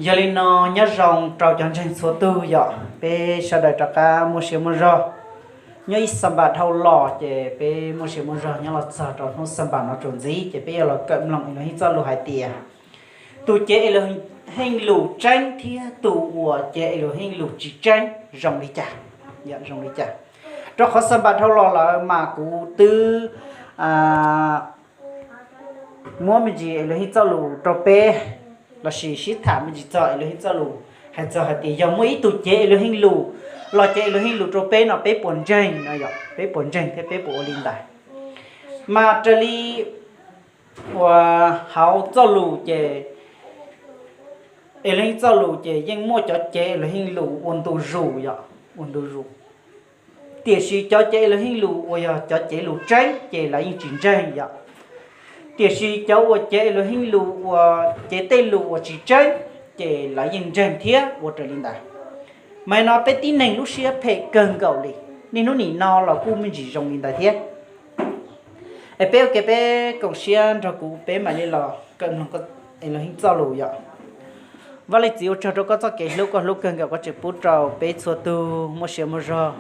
Yog li no, nyob zoo rau cov ntseeg txhua tug yom, peb sawv daws rov qab muaj siab muaj zog. Nyob ib Xanpas dhau los ces peb muaj siab muaj zog nyob los txog rau hnub Xanpas no tsuas ntxiv ces peb yuav los kawm mloog Elohim txoj lus hais tias tus cev Elohim lus tseeb thiab tus uas cev Elohim lus tsis tseeb zoo li cas, zoo li cas. Rau qhov Xanpas dhau los lawm mas kuv twb muab me ntsis Elohim txoj lus rau peb, lossis sib tham me ntsis txog Elohim txoj lus, hais txog hais tias yog muaj ib tug cev Elohim lus los cev Elohim lus rau peb no peb puas ntseeg no yom, peb puas ntseeg thiab peb puas ua li ntawd. Mas raws li uas hauv txoj lus ces Elohim txoj lus ces yeej muaj cov cev Elohim lus ua ntu zus yom, ua ntu zus. Tiam sis cov cev Elohim lus uas yog cov cev lus tseeb ces lawv yeej tsis ntseeg yom. Tiam sis cov uas cev Elohim lus uas cev tej lus uas tsis tseeb ces lawv yeej ntseeg thiab ua raws li ntawd. Mas no peb tib neeg lub siab phem kawg nkaus li, niaj hnub nim no los kuj me ntsis zoo li ntawd thiab. Es peb ua ke peb koom siab nrog kuv peb mam li los kawm mloog Elohim txoj lus yom. Vaj Leej Txiv, ua tsaug rau koj txoj kev hlub, koj hlub kawg nkaus koj tseem pub rau peb txhua tug muaj siab muaj zog.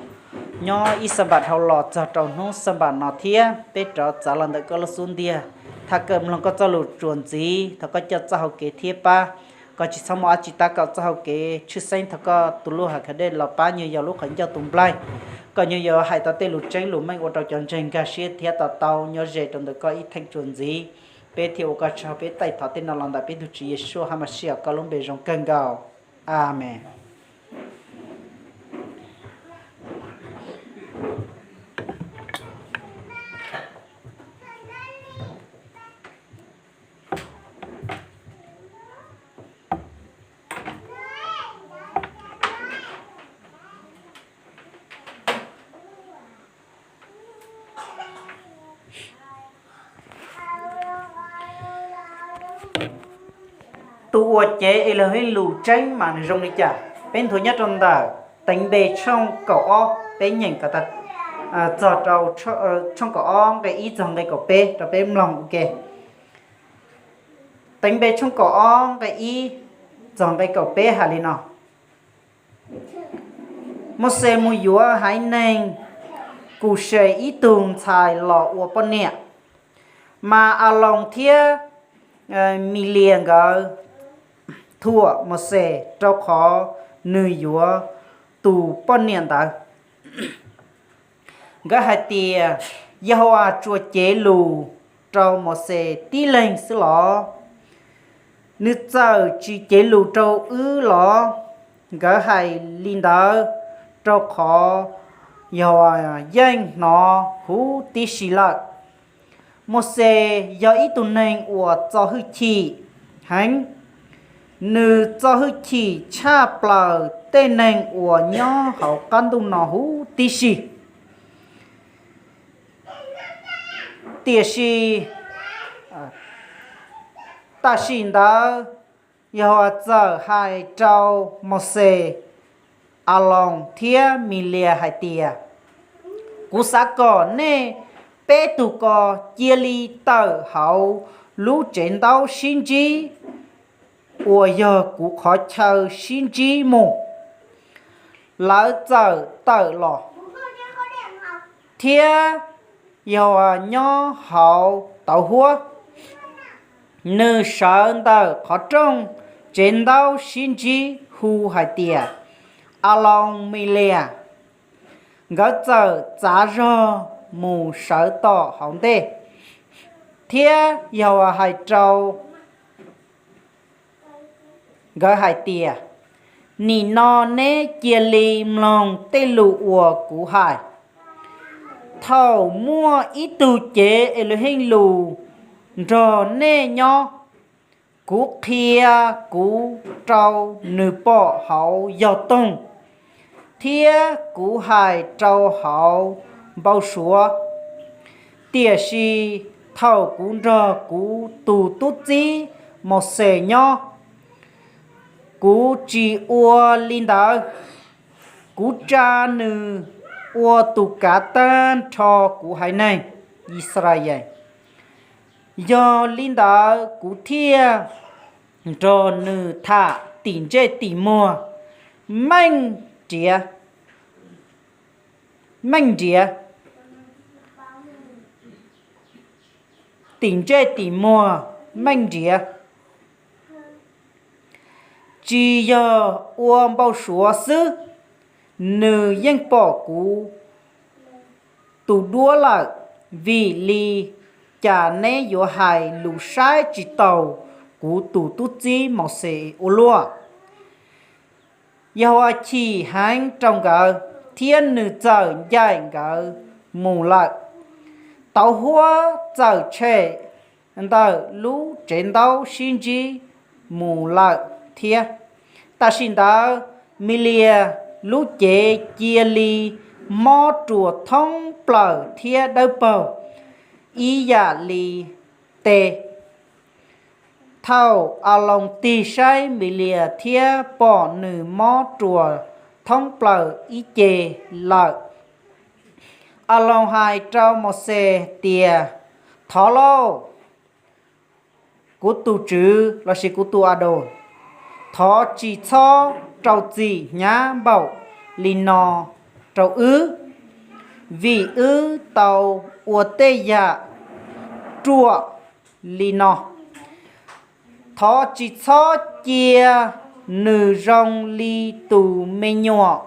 Nyob ib Xanpas dhau los txog rau hnub Xanpas no thiab peb rov txav los ntawm koj lub xub ntiag, tham kawm mloog koj txoj lus tsuas ntxiv. Thov koj coj txoj hau kev thiab pab kom tsis txhob muaj dab tsi tab kaum txoj hau kev tshwj xeeb. Thov koj tus lub hais khav dej los pab nyuag yaus lub qhov ncauj tus nplaig, kom nyuag yaus hais tau tej lus tseeb lus meej ua rau cov ntseeg nkag siab thiab to taub nyob ze rau ntawm koj ib theem tsuas ntxiv. Peb thiaj ua koj tsaug, peb taij thov tej no los ntawm peb tus Tswv Yeshua Hamasias koj lub npe zoo kawg nkaus. Amees. Tus uas cev Elohim lus tseeb mas nws zoo li cas? Peb nthuav nyob rau ntawm Teev Npe tshooj kaum ob, peb nyeem kom tag, txog rau tshooj kaum ob nqe ib txog nqe kaum peb rau peb mloog ua ke. Teev Npe tshooj kaum ob nqe ib txog nqe kaum peb hais li no: Mauxes mus yuav haiv neeg Kuses ib tug ntxhais los ua poj niam. Mas Aloos thiab Milias nkawd thuam Mauxes rau qhov nws yuav tus poj niam ntawd. Nkawd hais tias, Yehauvas tsuas cev lus rau Mauxes tib leeg xwb los? Nws txawm tsis cev lus rau wb los? Nkawd hais li ntawd rau qhov Yehauvas yeej hnov huv tib si lawm. Mauxes yog ib tug neeg uas txo hwj chim heev. Nws txo hwj chim tshaj plaws tej neeg uas nyob hauv qab ntuj no huv tib si. Tiam sis tam sim ntawd Yehauvas txawm hais rau Mauxes, Aloos thiab Milias hais tias, Kuv xav kom nej peb tug ko cia li tawm hauv lub tsev ntaub sib ntsib uas yog kuv qhov chaw sib ntsib mus. Lawv txawm tawm los, thiab Yehauvas nyob hauv tauv huab. Nws sawv ntawm qhov rooj tsev ntaub sib ntsib hu hais tias, Aloos, Milias! Nkawd txawm txav zog mus sawv tom hauv ntej, thiab Yehauvas hais rau nkawd hais tias, Nim no neb cia li mloog tej lus uas kuv hais. Thaum muaj ib tug cev Elohim lus nrog nej nyob, kuv qhia kuv rau nws pom hauv yog toog, thiab kuv hais rau hauv npau suav. Tiam sis thaum kuv nrog kuv tus tub txib Mauxes nyob, kuv tsis ua li ntawd. Kuv tsa nws ua tus kav tag nrho kuv haiv neeg Yixalayees. Yog li ntawd kuv thiaj nrog nws tham tim ntsej tim muag, meej nriav, meej nriav, tim ntsej tim muag, meej nriav. Tsis yog ua npau suav xwb, nws yeej pom kuv tus duab lawm, vim li cas neb yuav hais lus saib tsis taus kuv tus tub txib Mauxes ua luaj? Yehauvas chim heev rau nkawd, thiab nws txawm ncaim nkawd mus lawm. Tauv huab txawm tshem ntawm lub tsev ntaub sib ntsib mus lawm thiab. Tam sim ntawd Milias lub cev cia li mob ruas thoob plaws thiab dawb paug ib yam li tes. Thaum Aloos tig saib Milias thiab pom nws mob ruas thoob plaws ib ce lawm, Aloos hais rau Mauxes tias, Thov lauj, kuv tus tswv lossis kuv tus Adoos, thov tsis txhob rau txim hnyav npaum li no rau wb, vim wb tau ua tej yam ruam li no. Thov tsis txhob cia nws zoo li tus me nyuam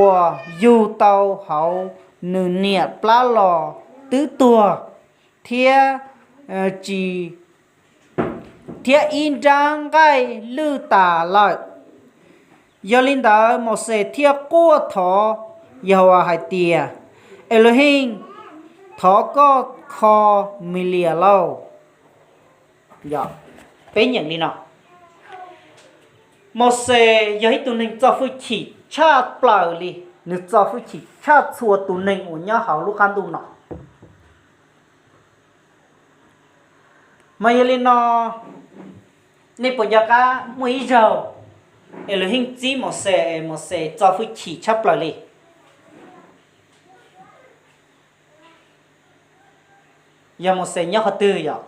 uas yug tau hauv nws niam plab los twb tuag thiab tsis thiab ib nrab nqaij lwj tas lawm. Yog li ntawd Mauxes thiaj quaj thov Yehauvas hais tias, Elohim, thov koj kho Milias lauj. Peb nyeem li no, Mauxes yog ib tug neeg txo hwj chim tshaj plaws li, nws txo hwj chim tshaj txhua tus neeg uas nyob hauv lub qab ntuj no. Mas yog li no, nej puas nco qab muaj ib zaug Elohim txib Mauxes es Mauxes txo hwj chim tshaj plaws li? Yog Mauxes nyob qhov twg yom?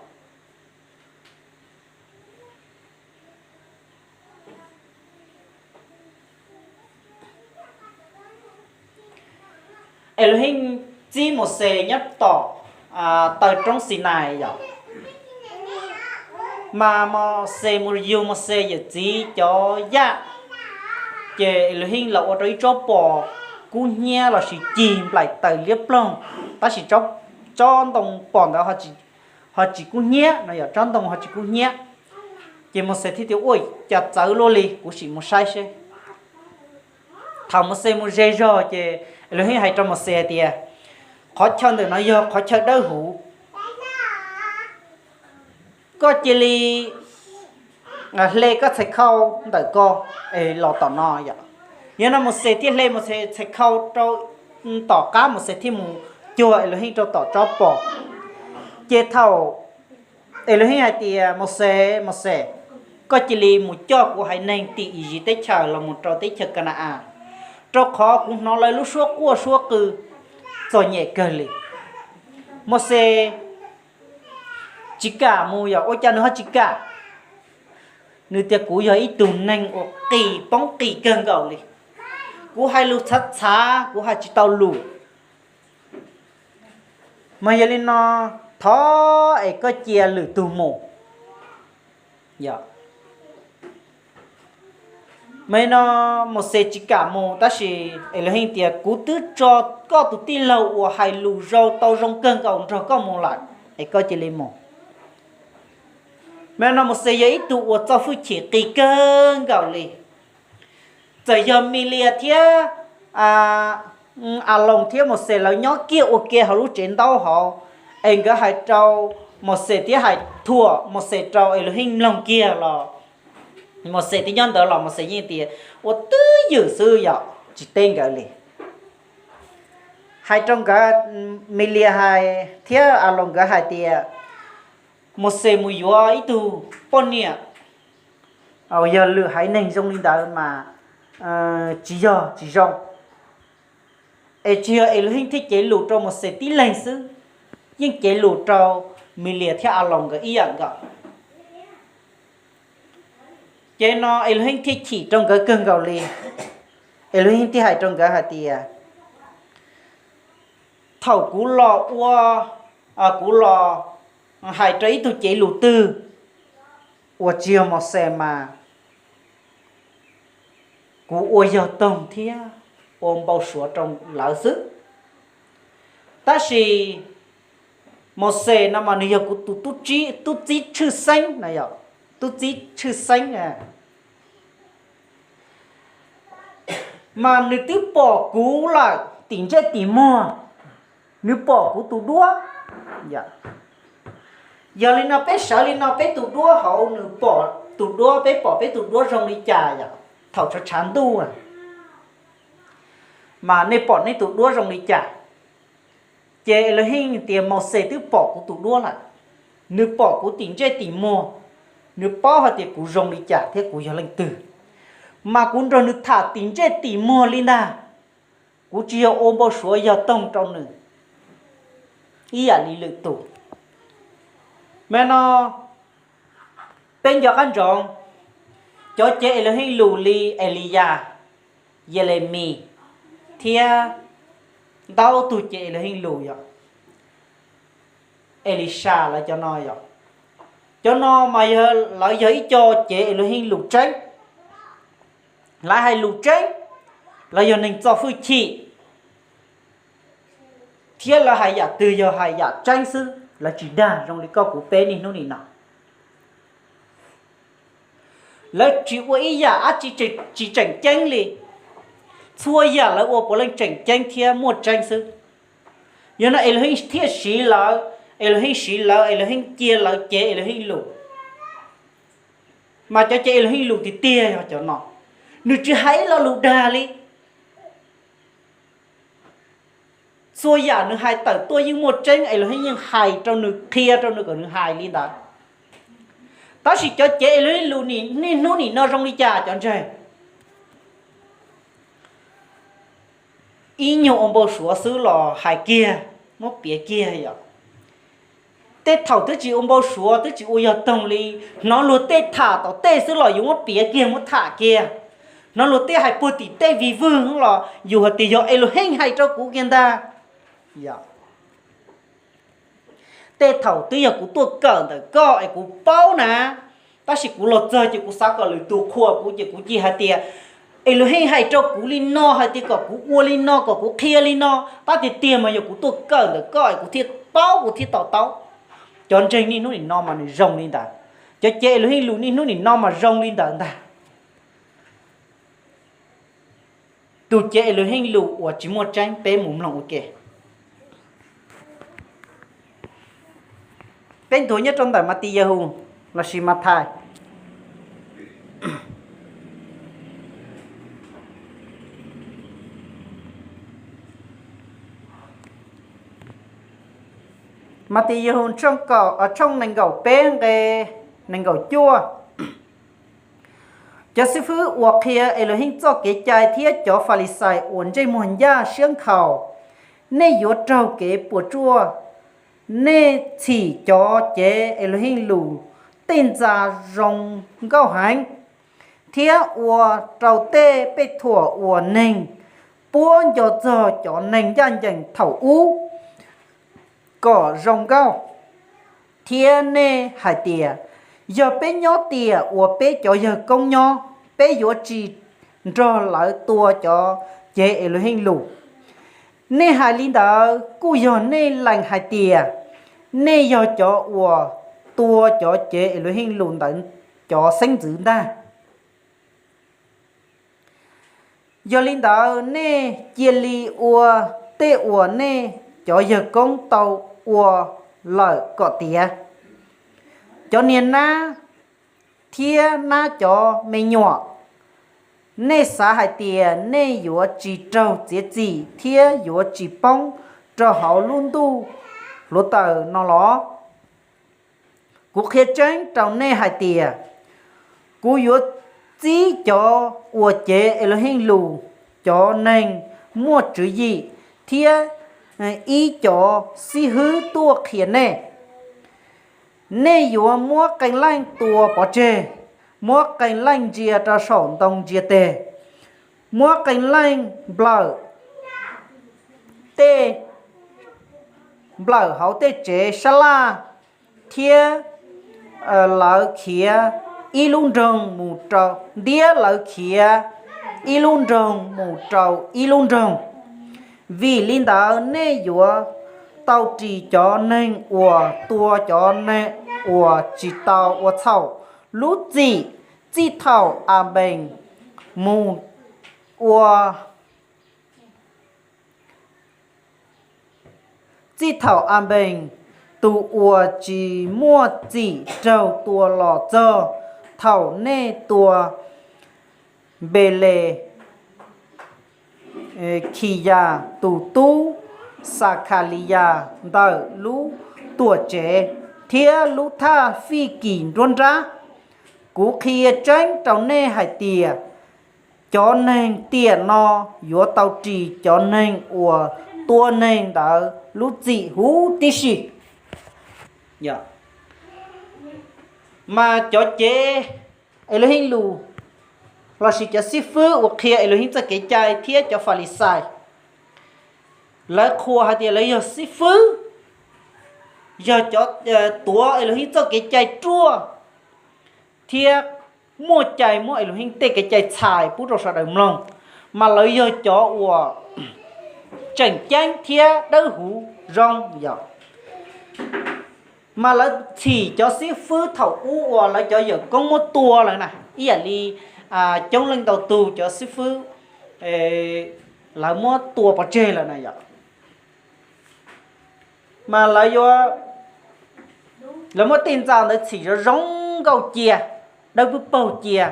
Elohim txib Mauxes nyob tom taw roob Xinais yom. Mas Mauxes mus yug Mauxes yawm txiv cov yaj, ces Elohim los ua rau ib tsob pos kub hnyiab lossis cig nplaim taws liab ploog, tab sis tsob ntoo pos ntawd ho tsis kub hnyiab no, yog tsob ntoo ho tsis kub hnyiab. Ces Mauxes thiaj tias, Ua cas txawv luaj li, kuv sim mus saib seb. Thaum Mauxes mus ze zog ces Elohim hais rau Mauxes hais tias, Qhov chaw ntawm no yog qhov chaw dawb huv, koj cia li hle koj txhais khau ntawm ko es los tom no yom. Yog no Mauxes thiaj hle Mauxes txhais khau rau tom qab, Mauxes thiaj mus cuag Elohim rau tom tsob pos. Ces thaum Elohim hais tias, Mauxes, Mauxes, koj cia li mus coj kuv haiv neeg tim Iziv teb chaws los mus rau teb chaws Kana-as, rau qhov kuv hnov lawv lub suab quaj suab qw txom nyem kawg li. Mauxes tsis kam mus yom. Ua cas nws ho tsis kam? Nws tias, Kuv yog ib tug neeg uas qis poob qis kawg nkaus li. Kuv hais lus txhav txhav, kuv hais tsis tau lus. Mas yog li no, thov es koj cia lwm tus mus. Mas no Mauxes tsis kam mus, tab sis Elohim tias, Kuv twb tso koj tus tij laug uas hais lus zoo tau zoo kawg nkaus nrog koj mus lawm, es koj cia li mus. Mas no Mauxes yog ib tug uas txo hwj chim qis kawg nkaus li. Txawm yog Milias thiab Aloos thiab Mauxes lawv nyob kiag ua ke hauv lub tsev ntaub hauv, es nkawd hais rau Mauxes thiab hais thuam Mauxes rau Elohim mloog kiag los, Mauxes twb nyob ntawd los Mauxes yeej tias ua twj ywm xwb yom, tsis teb nkawd li. Hais rau nkawd, Milias hais thiab Aloos nkawd hais tias Mauxes mus yuav ib tug poj niam yog lwm haiv neeg zoo li ntawd mas tsis yog tsis zoo. Es tsis yog Elohim thiaj cev lus rau Mauxes tib leeg xwb, yeej cev lus rau Milias thiab Aloos nkawd ib yam nkaus. Ces no Elohim thiaj chim rau nkawd kawg nkaus li. Elohim thiaj hais rau nkawd hais tias, thaum kuv los ua, kuv los hais rau ib tug cev lus twg uas tsis yog Mauxes mas kuv ua yog toog thiab ua npau suav rau lawv xwb. Tab sis Mauxes no mas nws yog kuv tus tub txib tshwj xeeb no, yog tub txib tshwj xeeb, mas nws twb pom kuv lawm tim ntsej tim muag, nws pom kuv tus duab. Yog li no peb sawv li no peb tus duab hauv nws pom tus duab, peb pom peb tus duab zoo li cas yom? Thaum tshav tshav ntuj mas nej pom nej tus duab zoo li cas? Ces Elohim tias Mauxes twb pom kuv tus duab lawm, nws pom kuv tim ntsej tim muag, nws paub hais tias kuv zoo li cas thiab kuv yog leej twg, mas kuv nrog nws tham tim ntsej tim muag li ntag. Kuv tsis yog ua npau suav yog toog rau nws ib yam li lwm tus. Mas no peb nco qab ntsoov cov cev Elohim lus li Eliyas, Yelemis thiab ntau tug cev Elohim lus yog Elisas lawv cov no yog, cov no mas lawv yog ib co cev Elohim lus tseeb. Lawv hais lus tseeb, lawv yog neeg txo hwj chim, thiab lawv hais yam twg yog hais yam tseeb xwb, lawv tsis dag zoo li koj kuv peb niaj hnub nim no. Lawv tsis ua ib yam dab tsi tsis tseem ceeb li. Txhua yam lawv ua puav leej tseem ceeb thiab muaj tseeb xwb. Yog no Elohim thiaj siv lawv, Elohim siv lawv, Elohim cia lawv cev Elohim lus. Mas cov cev Elohim lus tiag tiag yog cov no, nws tsis hais ib lo lus dag li. Txhua yam nws hais tawm tuaj yeej muaj tseeb, Elohim yeej hais rau nws, qhia rau nws kom nws hais li ntawd. Tab sis cov cev Elohim lus niaj hnub nim no zoo li cas cov ntseeg? Ib nyuag ua npau suav xwb los hais kiag, muab piav kiag yom. Tej thaum twb tsis ua npau suav, twb tsis ua yog toog li, hnov luag tej tham tom tej xwb los yus muab piav kiag muab tham kiag. Hnov luag tej hais puag tim tej vij vwg los yus hais tias yog Elohim hais rau kuv kiag ntag. Tej thaum twb yog kuv tuaj kawm ntawm koj es kuv paub na, tab sis kuv los txog ces kuv xav kom lwm tus qhuas kuv ces kuv cia hais tias Elohim hais rau kuv li no hais tias kom kuv ua li no, kom kuv qhia li no, tab tiag tiag mas yog kuv tuaj kawm ntawm koj es kuv thiaj paub kuv thiaj to taub. Cov ntseeg niaj hnub nim no mas nws zoo li ntawd, cov cev Elohim lus niaj hnub nim no mas zoo li ntawd ntag. Tus cev Elohim lus uas tsis muaj tseeb peb mus mloog ua ke. Peb nthuav nyob rau ntawm Matis Yehus lossis Mathais. Matis Yehus tshooj nees nkaum peb nqe nees nkaum cuaj. Cov xib fwb uas qhia Elohim txoj kev cai thiab cov Falixais uas ntsej muag ncaj siab nkhaus, nej yuav raug kev puas tsuaj. Nej txhim cov cev Elohim lus tej ntxa zoo nkauj heev, thiab ua rau tej pej thuam uas neeg puab nco txog cov neeg ncaj ncees thaum ub kom zoo nkauj. Thiab nej hais tias, yog peb nyob tiam uas peb cov yawg koob nyob, peb yuav tsis nrog lawv tua cov cev Elohim lus. Nej hais li ntawd kuj yog nej lees hais tias nej yog cov uas tua cov cev Elohim lus ntawd cov xeeb ntxwv ntag. Yog li ntawd, nej cia li ua tej uas nej cov yawg koob tau ua lawm kom tiav, cov niag nab thiab nab cov me nyuam. Nej xav hais tias nej yuav tsis raug txiav txim thiab yuav tsis poob rau hauv lub ntuj hluav taws no los? Kuv qhia tseeb rau nej hais tias, kuv yuav txib cov uas cev Elohim lus, cov neeg muaj tswv yim thiab ib cov xib hwb tuaj qhia nej. Nej yuav muab qee leej tua pov tseg, muab qee leej ntsia rau saum ntoo ntsia teg, muab qee leej nplawm tej, nplawm hauv tej tsev sab laj, thiab lawv khiav ib lub nroog mus rau, ntiab lawv khiav ib lub nroog mus rau ib lub nroog. Vim li ntawd nej yuav tau ris cov neeg uas tua cov neeg uas tsis tau ua txhaum lub txim, txij thaum Anpees mus ua txij thaum Anpees tus uas tsis muaj txim raug tua los txog thaum nej tua Npelekhiyas tus tub Xakhaliyas ntawm lub tuam tsev thiab lub thaj fij kis nruab nrab. Kuv qhia tseeb rau nej hais tias cov neeg tiam no yuav tau ris cov neeg uas tua neeg ntawd lub txim huv tib si. Mas cov cev Elohim lus lossis cov xib fwb uas qhia Elohim txoj kev cai thiab cov Falixais, lawv qhuas hais tias lawv yog xib fwb, yog cov tuav Elohim txoj kev cai ruaj thiab muaj cai muab Elohim tej kev cai txhais pub rau sawv daws mloog, mas lawv yog cov uas tseem ceeb thiab dawb huv zoo yom. Mas lawv txhim cov xib fwb thaum ub uas lawv cov yawm koob muab tua lawm na, ib yam li coob leej ntau tug cov xib fwb lawv muab tua pov tseg lawm na yom. Mas lawv yuav, lawv muab tej ntxa ntawd txhim zoo zoo nkauj cia, dawb paug cia,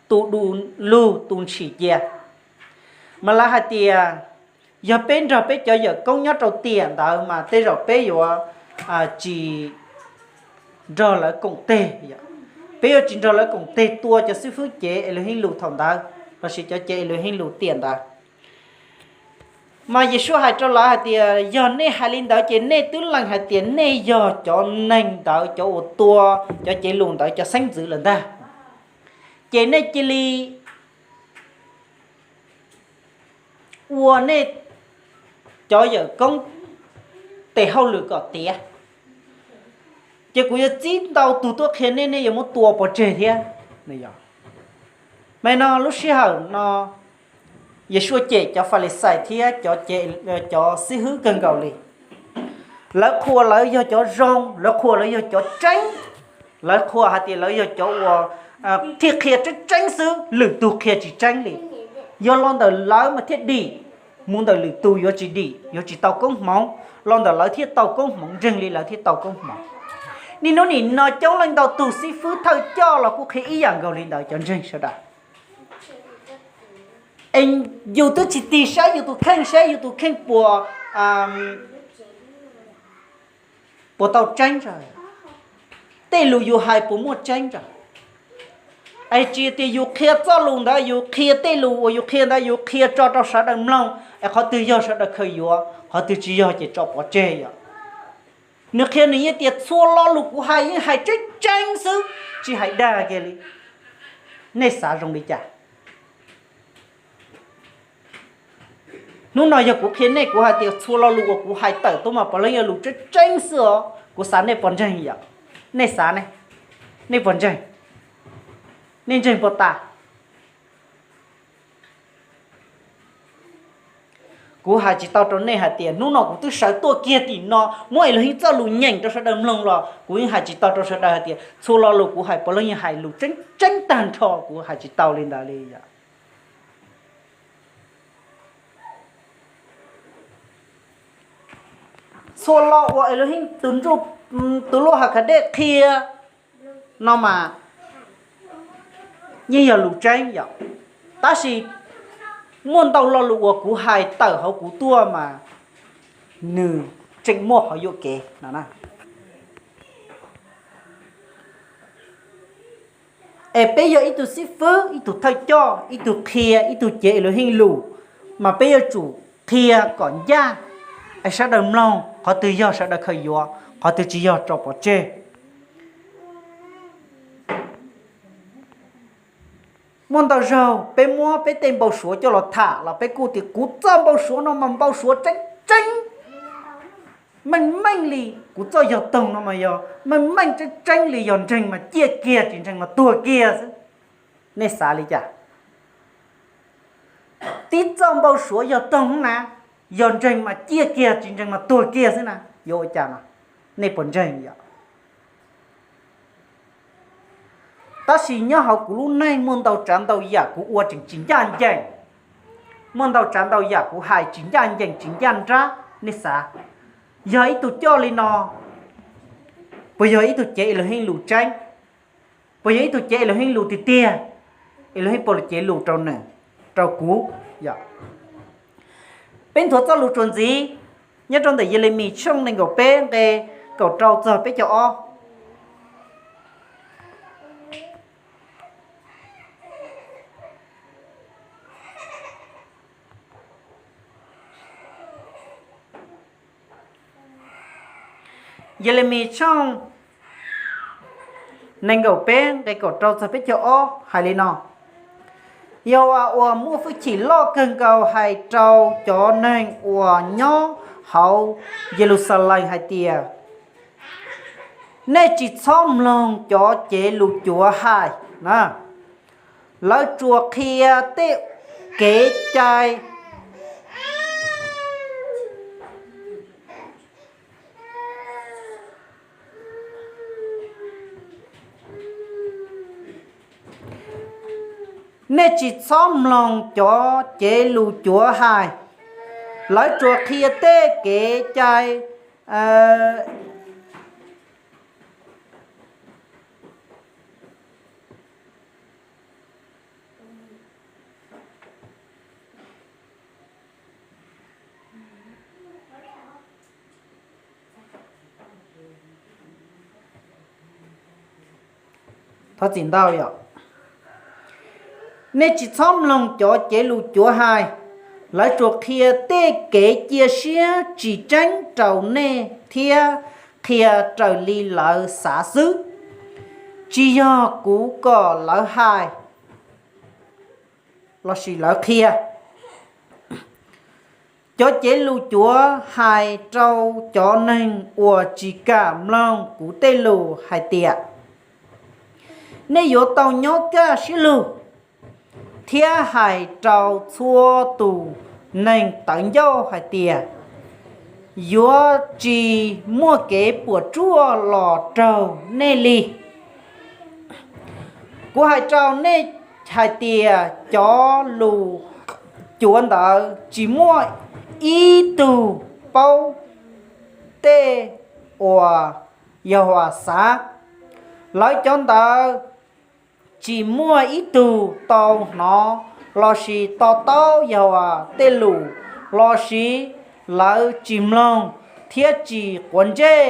tus du lug tus ntshis cia. Mas lawv hais tias yog peb nrog peb cov yawm koob nyob rau tiam ntawd mas tej zaum peb yuav tsis nrog lawv koom teg, peb yuav tsis nrog lawv koom teg tua cov xib fwb cev Elohim lus thaum ntawd lossis cov cev Elohim lus tiam ntawd. Mas Yeshua hais rau lawv hais tias yog nej hais li ntawd ces nej twb lees hais tias nej yog cov neeg ntawd, cov uas tua cov cev lus ntawd cov xeeb ntxwv lawm ntag. Ces nej cia li ua nej cov yawm koob tes hauj lwm kom tiav, ces kuv yuav txib ntau tug tuaj qhia nej, nej yuav muab tua pov tseg thiab. Mas no lub sij hawm no Yeshua cem cov Falixais thiab cov xib hwb kawg nkaus li. Lawv qhuas lawv yog cov zoo, lawv qhuas lawv yog cov tseeb, lawv qhuas hais tias lawv yog cov uas thiaj qhia tseeb tseeb xwb, lwm tus qhia tsis tseeb li. Yog los ntawm lawv mas thiaj dim, mus ntawm lwm tus yuav tsis dim, yuav tsis tau koob hmoov, los ntawm lawv thiaj tau koob hmoov, ntseeg li lawv thiaj tau koob hmoov. Niaj hnub nim no coob leej ntau tus xib fwb thawj coj los kuj qhia ib yam nkaus li ntawd cov ntseeg sawv daws. Es yus twb tsis tig saib yus tus kheej, saib yus tus kheej puas, puas tau tseeb tso, tej lus yus hais puas muaj tseeb tso. Es tsis tias yus qhia txoj lus ntawd, yus qhia tej lus uas yus qhia ntawd yus qhia tso rau sawv daws mloog, es qhov twg yog sawv daws khaws yuav, qhov twg tsis yog ces tso pov tseg yom. Nws qhia nws yeej tias txhua lo lus kuv hais yeej hais tseeb tseeb xwb, tsis hais dag kiag li. Nej xav zoo li cas? Hnub no yog kuv qhia nej, kuv hais tias txhua lo lus uas kuv hais tawm tuaj mas puav leej yog lus tseeb tseeb xwb os, kuv xav nej puas ntseeg yom? Nej xav ne? Nej puas ntseeg? Nej ntseeg puas tas? Kuv hais tsis tau rau nej hais tias hnub no kuv twb sawv tuaj kiag tim no muab Elohim txoj lus nyeem rau sawv daws mloog los kuv yeej hais tsis tau rau sawv daws hais tias txhua lo lus kuv hais puav leej yog hais lus tseeb tseeb tag nrho, kuv hais tsis tau li ntawd li yom. Txhua lo uas Elohim tus ntsuj, tus luaj has khav dej qhia no mas yeej yog lus tseeb yom. Tab sis muaj ntau lo lus uas kuv hais tawm hauv kuv tuaj mas nws tseem muaj qhov yuam kev no na. Es peb yog ib tug xib fwb, ib tug thawj coj, ib tug qhia, ib tug cev Elohim lus, mas peb yuav tsum qhia kom ncaj, es sawv daws mloog, qhov twg yog sawv daws khaws yuav, qhov twg tsis yog tso pov tseg. Muaj ntau zaug peb muab peb tej npau suav coj los tham los peb kuj tias kuv txoj npau suav no mas npau suav tseeb tseeb, meej meej li. Kuv txoj yog toog no mas yog meej meej tseeb tseeb li, yog ntseeg mas ciaj kiag, tsis ntseeg mas tuag kiag xwb. Nej xav li cas? Tib txoj npau suav yog toog na, yog ntseeg mas ciaj kiag, tsis ntseeg mas tuag kiag xwb na, yuav ua cas no? Nej puas ntseeg yom? Tab sis nyob hauv kuv lub neej muaj ntau tsav ntau yam kuv ua tseem tsis ncaj ncees, muaj ntau tsav ntau yam kuv hais tsis ncaj ncees tsis ncaj nrab. Nej xav, yog ib tug coj li no, puas yog ib tug cev Elohim lus tseeb? Puas yog ib tug cev Elohim lus tiag tiag? Elohim puas cev lus rau nws, rau kuv? Peb nthuav txoj lus tsuas ntxiv nyob rau ntawm Yelemis tshooj nees nkaum peb nqe kaum rau txog peb caug ob. Yelemis tshooj nees nkaum peb nqe kaum rau txog peb caug ob hais li no: Yehauvas uas muaj hwj chim loj kawg nkaus hais rau cov neeg uas nyob hauv Yeluxalees hais tias, nej tsis txhob mloog cov cev lus cuav hais na, lawv tsuas qhia tej kev cai. Nej tsis txhob mloog cov cev lus cuav hais, lawv tsuas qhia tej kev cai. Thov txim ntau yom. Nej tsis txhob mloog cov cev lus cuav hais, lawv tsuas qhia tej kev cia siab tsis tseeb rau nej thiab qhia raws li lawv xav xwb, tsis yog kuv kom lawv hais lossis lawv qhia. Cov cev lus cuav hais rau cov neeg uas tsis kam mloog kuv tej lus hais tias, nej yuav tau nyob kaj siab lug, thiab hais rau txhua tus neeg tawv ncauj hais tias, yuav tsis muaj kev puas tsuaj los raug nej li. Kuv hais rau nej hais tias cov lus cuav ntawd tsis muaj ib tug paub tej uas Yehauvas xav. Lawv cov ntawd tsis muaj ib tug tau hnov lossis to taub Yehauvas tej lus, lossis lawv tsis mloog thiab tsis quav ntsej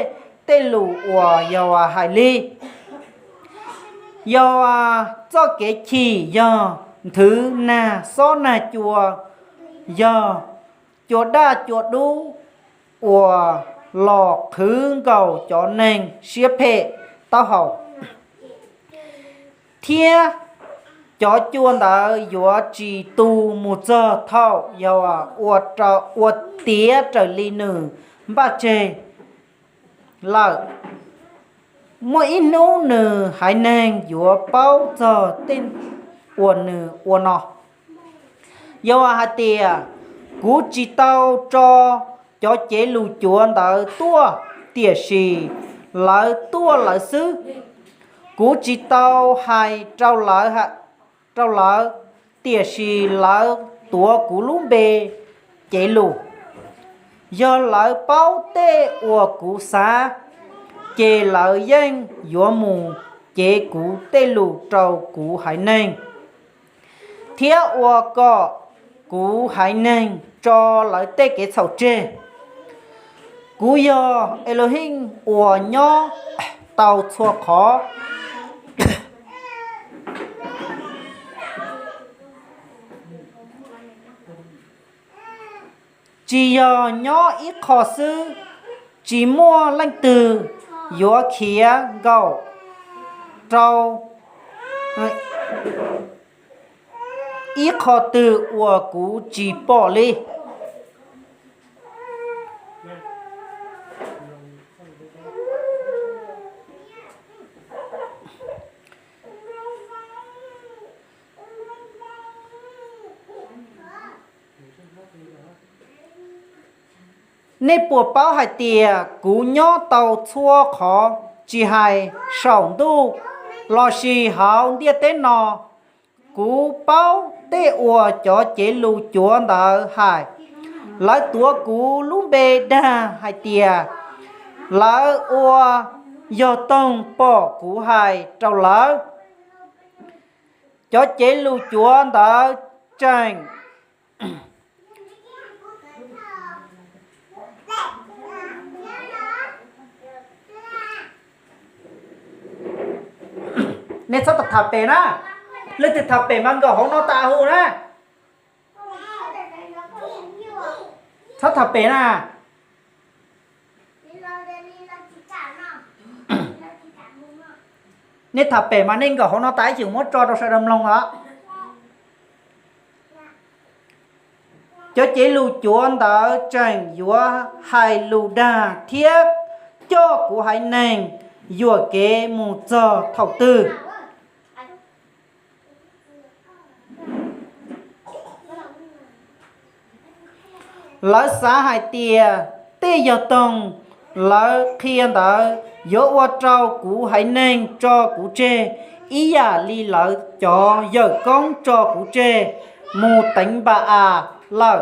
tej lus uas Yehauvas hais li. Yehauvas txoj kev chim yog nthwv nag xob nag cua, yog cua daj cua dub uas los qhwv nkaus cov neeg siab phem taub hau, thiab cov cua ntawd yuav tsis tu mus txog thaum Yehauvas ua tiav raws li nws npaj tseg lawm. Muaj ib hnub nws haiv neeg yuav paub txog tej uas nws ua no. Yehauvas hais tias, kuv tsis tau tso cov cev lus cuav ntawd tuaj, tiam sis lawv tuaj lawv xwb. Kuv tsis tau hais rau lawv, tiam sis lawv tuav kuv lub npe cev lus. Yog lawv paub tej uas kuv xav, ces lawv yeej yuav mus cev kuv tej lus rau kuv haiv neeg, thiab ua kom kuv haiv neeg tso lawv tej kev txhaum tseg. Kuv yog Elohim uas nyob tau txhua qhov. Tsis yog nyob ib qho xwb, tsis muaj leej twg yuav khiav nkaum rau ib qho twg uas kuv tsis pom li. Nej puas paub hais tias kuv nyob tau txhua qhov, tsis hais saum ntuj lossis hauv ntiaj teb no? Kuv paub tej uas cov cev lus cuav ntawd hais. Lawv tuav kuv lub npe dag hais tias lawv ua yog toog pom kuv hais rau lawv. Cov cev lus cuav ntawd tseem Nej txhob tham pem na. Leej twg tham pem mas nkaum hauv no tas hu na. Txhob tham pem na. Nej tham pem mas nej nkaum hauv no tas ib xyoos muab tso rau sawv daws mloog os. Cov cev lus cuav ntawd tseem yuav hais lus dag thiab coj kuv haiv neeg yuam kev mus txog thaum twg? Lawv xav hais tias tej yog toog lawv qhia ntawd yuav ua rau kuv haiv neeg tso kuv tseg ib yam li lawv cov yawm koob tso kuv tseg mus teev Npa-as lawm.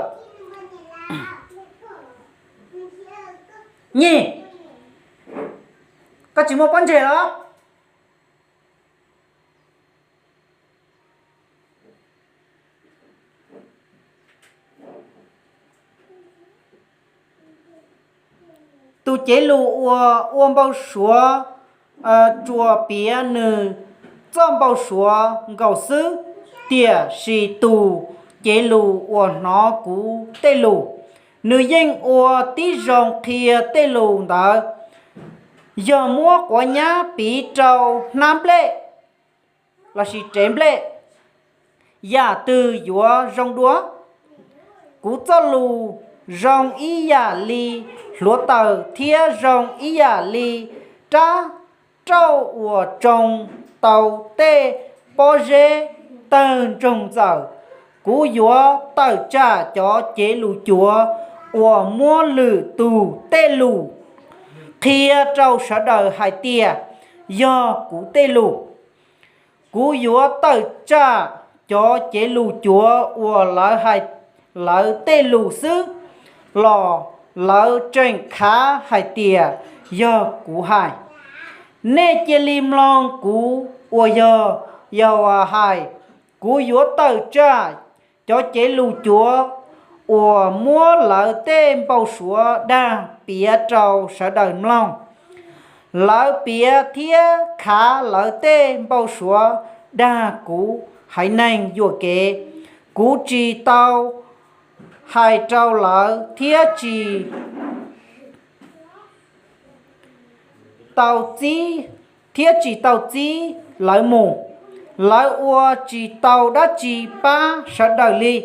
Nyig, koj tsis muaj pob ntseg los? Tus cev lus uas ua npau suav tsuas piav nws txoj npau suav nkaus xwb, tiam sis tus cev lus uas hnov kuv tej lus, nws yeej ua tib zoo qhia tej lus ntawd. Yog muab quav nyab piv rau hnab nplej lossis rev nplej, yam twg yuav zoo dua? Kuv txoj lus zoo ib yam li hluav taws thiab zoo ib yam li rab rauj uas tsoo tau tej pob zeb tawg ntsoog ntxawm. Kuv yuav tawm tsam cov cev lus cuav uas muab lwm tus tej lus qhia rau sawv daws hais tias yog kuv tej lus. Kuv yuav tawm tsam cov cev lus cuav uas lawv hais lawv tej lus xwb los lawv tseem khav hais tias yog kuv hais. Nej cia li mloog kuv uas yog Yahuas hais. Kuv yuav tawm tsam cov cev lus cuav uas muab lawv tej npau suav dag piav rau sawv daws mloog. Lawv piav thiab khav lawv tej npau suav dag kuv haiv neeg yuam kev. Kuv tsis tau hais rau lawv thiab tsis tau txib, thiab tsis tau txib lawv mus. Lawv ua tsis tau dab tsi pab sawv daws li.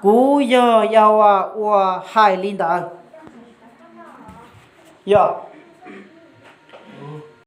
Kuv yog Yahuas uas hais li ntawd. Yog,